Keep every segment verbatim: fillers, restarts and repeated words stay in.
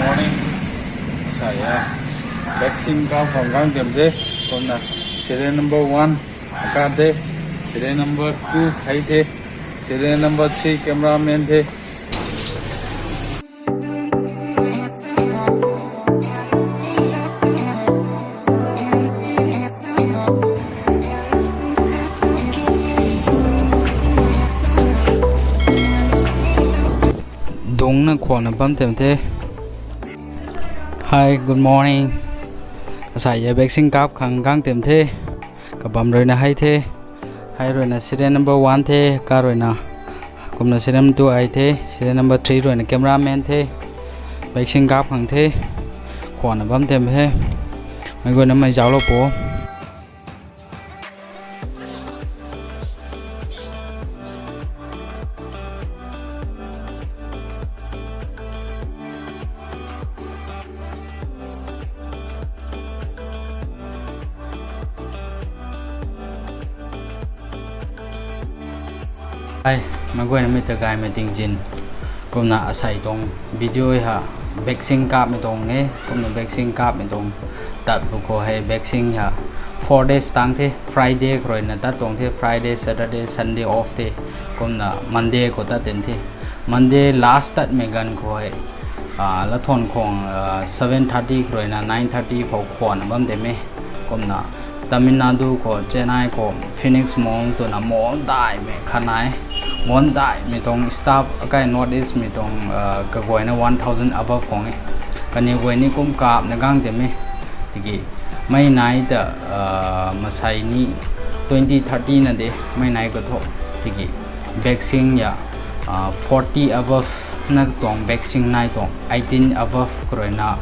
Morning. Sa ya. Vaccine kap khang gang dem the. Kumna serial number one kap the. Serial number two khai the. Serial number three cameraman the. Dungcna khwanna bam tem the. Hi, good morning. Asai ya vaccine kap khang gang tem the. Kabam ruina hei the. Hei ruina serial number one the, ka ruina. Kumna serial number two ai the, serial number three ruina cameraman the. Vaccine kap khang the. Khwanna bam tem the. Mei guayna mei zauclou po. Ai, mei guayna mei ta gaymei tingzin. Kumna asai tuang video ha vaccine kapmei tuang e, kumna vaccine kapmei tuang tat bu khou hei vaccine ha four days tang the, Friday khou ruina tat tuang the, Friday, Saturday, Sunday off the, kumna Monday khou tat ten the. Monday last tatmei ganv khou hei, lathan khang seven thirty khou ruina nine thirty phou khwanna bam dem e. Kumna Tamil Nadu khou, Chennai khou, Phoenix Mall twna mall daihmei khat nai. Mall daihmei tuang staff akai North East mei tuang kaguayna one thousand above khang e. Kaniw guay ni kum kapna gang tem e. Tiki mei nai ta masai ni twenty thirty na de mei nai kathu. Tiki vaccine ya forty above na tuang vaccine nai tuang, eighteen above khou ruina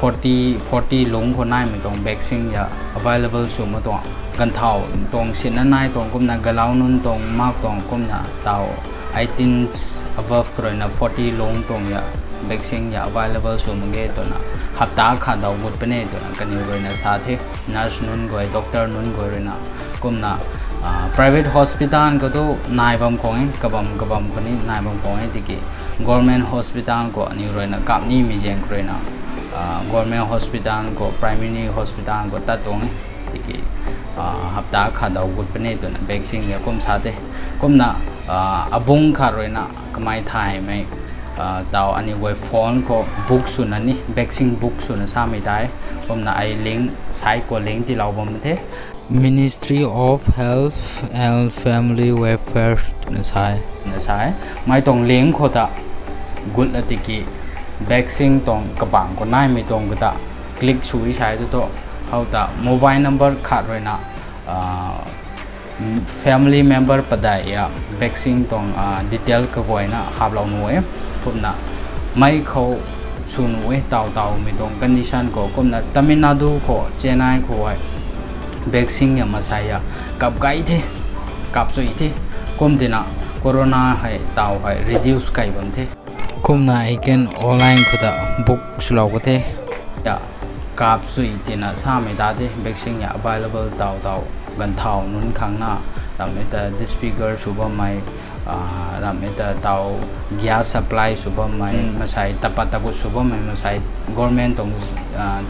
forty, forty lungc khou naimei tuang vaccine ya available sw ma tuang. Ganvthau tuang sinna nai tuang kumna galau nunc tuang mak tuang kumna tau eighteen above khou ruina forty lungc tuang ya vaccine ya available sw mak ge twna hapta khat daw gut puni twna kaniw ruina sa the. Nurse nunc guay, doctor nunc guay ruina kumna private hospital khou tu nai bam khang e, kabam kabam khou ni nai bam khang e. Tiki government hospital khou aniw ruina kap nimei zaeng khou ruina government hospital khou, primary hospital khou tat tuang e. Tiki hapta khat daw gut puni twna vaccine ya kum sa the. Kumna abungc khat ruina kamei thaymei tau aniw guay phone khou book swna ni vaccine book swna samei tei. Kumna ai link, site khou link tiilou bam the. Ministry of Health and Family Welfare twna sa e. Mei tuang link khou ta gut la tiki vaccine tuang kabangc khou naimei tuang kata click sw e sa tu thu. Hou ta mobile number khat ruina family member padeih ya vaccine tuang detail kaguayna haplou nuh e. Kumna mei khou sw nuh e, taw tawmei tuang condition khou. Kumna Tamil Nadu khou, Chennai khou hei vaccine ya masai ya kap kai the, kap chui the. Kum tina corona hei taw hei reduce kai bam the. Kumna ai kan online khou ta book swlou ka the. Ya kap chui tina samei ta the, vaccine ya available taw taw ganvthau nunc khang na, ramhmei ta disfigure sw bammei, ramhmei ta taw gas supply sw bammei, masai tapat tagut sw bammei, masai government tuang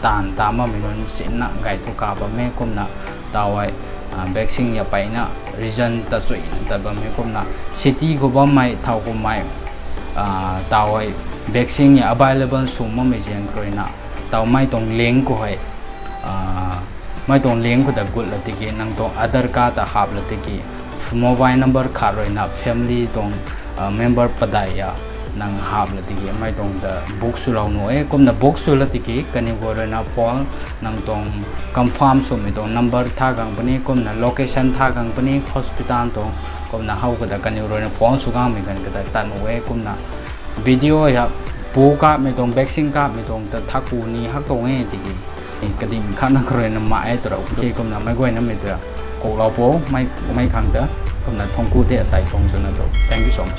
taanv ta bammei nunc sinna gay thu kap bam e. Kumna taw hei vaccine ya peyna region ta chuina tat bam e. Kumna city khou bammei thau kummei taw hei vaccine ya available sw makmei zaeng khou ruina taw mei tuang link khou hei mei tuang link khou ta gut la tiki nang tuang Aadhaar card ta hap la tiki mobile number khat ruina family tuang member padeih ya nang hap la tiki mei tuang ta book swlou nuh e. Kumna book sw la tiki kaniw guay ruina phone nang tuang confirm swmei tuang number tha gang puni, kumna location tha gang puni, hospital tuang. Kumna hou kata kaniw ruina phone sw gangmei ganv kata tat nuh e. Kumna video ya pu kapmei tuang, vaccine kapmei tuang ta thaku ni hak tuang e tiki kading khatna khou ruina ma e twra. Okay, kumna meic guaynamei ta kuklou po, mei khang ta. Kumna thuancku the asei tuang swna tu. Thank you so much.